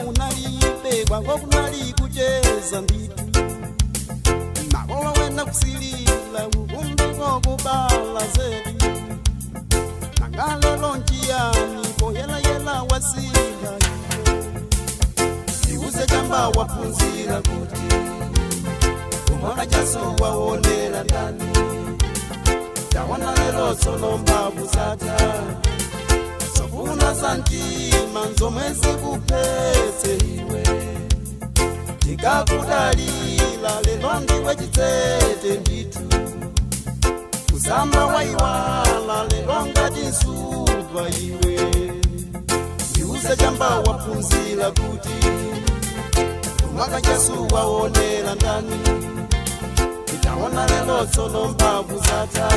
Unalibe kwako kunali kucheza ndithu. Makolo wena kusilila ukumbiko kubala zedi. Nangalelo njiyani poyelayela wasila iwe? Iuze chamba waphunzira kuti kumwaka chaso waonera ndani? Taona lero tsono mphamvu zatha, zofuna za mtima nzomwe zikuphetse iwe. Tikakudalira lero ndiwe chitsete ndithu. Kusamba waiwala lero ngati nsupa iwe. Ndiuze chamba waphunzira kuti kumwaka chasu waonera ndani? Itaona lero tsono mphamvu zatha.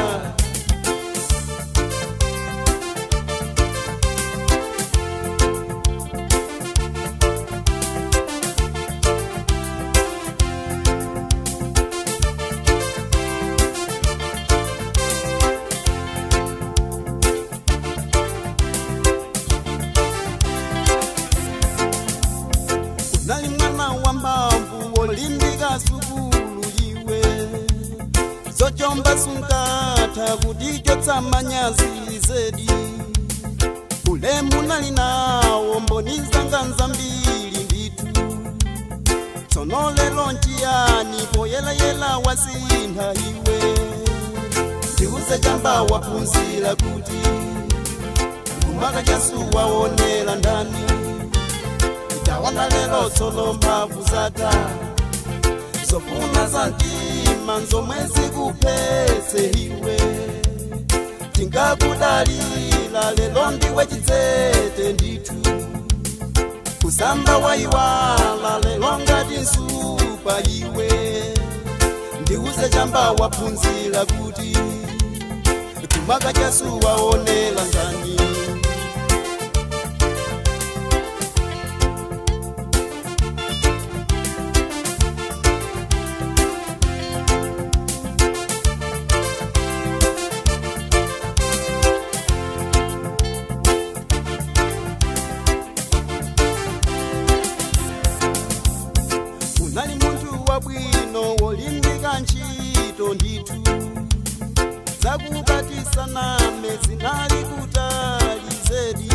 Unali mwana wa mphamvu wolimbika sukulu iwe, zochomba sunkatha kutichotsa manyazi zedi. Ulemu nali nawo, mboni zanga nzambiri ndithu. Tsono lero nchiyani poyelayela wasintha iwe? Ndiuze chamba waphunzira kuti kumaka chasu waonera ndani? Taona lero tsono mphamvu zatha, zofuna za mtima nzomwe zikuphetse iwe. Tingakudalira lero ndiwe chitsete ndithu. Kusamba waiwala lero ngati nsupa iwe. Ndiuze chamba waphunzira kuti kumaka chasu waonera ndani? Unali munthu wabwino wolimbika ntchito ndithu, zakupatisa name zinali kutali zedi.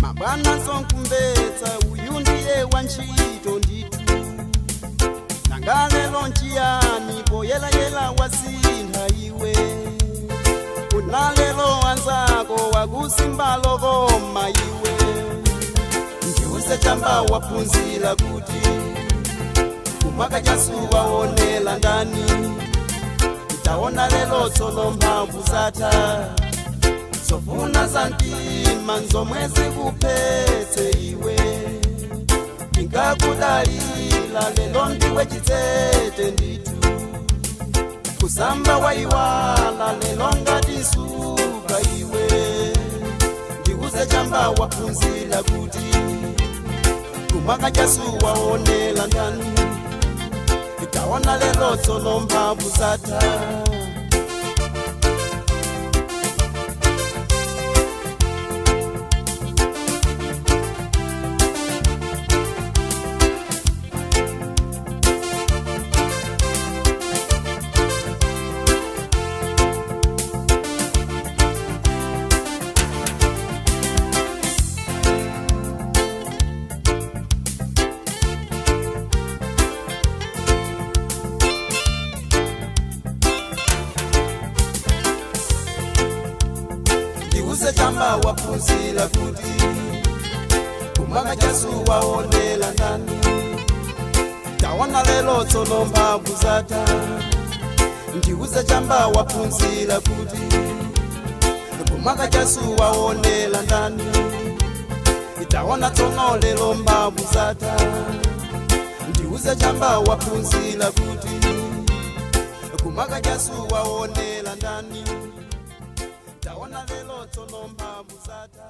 Mabwana sonkumvetsa uyu ndiye wa ntchito ndithu. Nanga lero nchiyani poyelayela wasintha iwe? Unalelo anzako wakusimba lokoma iwe. Ndiuze chamba waphunzira kuti kumwaka chasu waonela ndani? Taona lero tsono mphamvu zatha, zofuna za mtima nzomwe zikuphetse iwe. Tingakudalira lero ndiwe chitsete ndithu. Kusamba waiwala lero ngati nsuka iwe. Ndiuze chamba waphunzira kuti kumwaka chasu waonela ndani? Taona lero tsono mphamvu zatha. Ndiuze chamba waphunzira kuti kumwaka chasu waonela ndani? Taona lero tsono mphamvu zatha. Ndiuze chamba waphunzira kuti kumwaka chasu waonela ndani? Taona tsono lero mphamvu zatha. Ndiuze chamba waphunzira kuti kumwaka chasu waonela ndani? Taona lero tsono mphamvu zatha.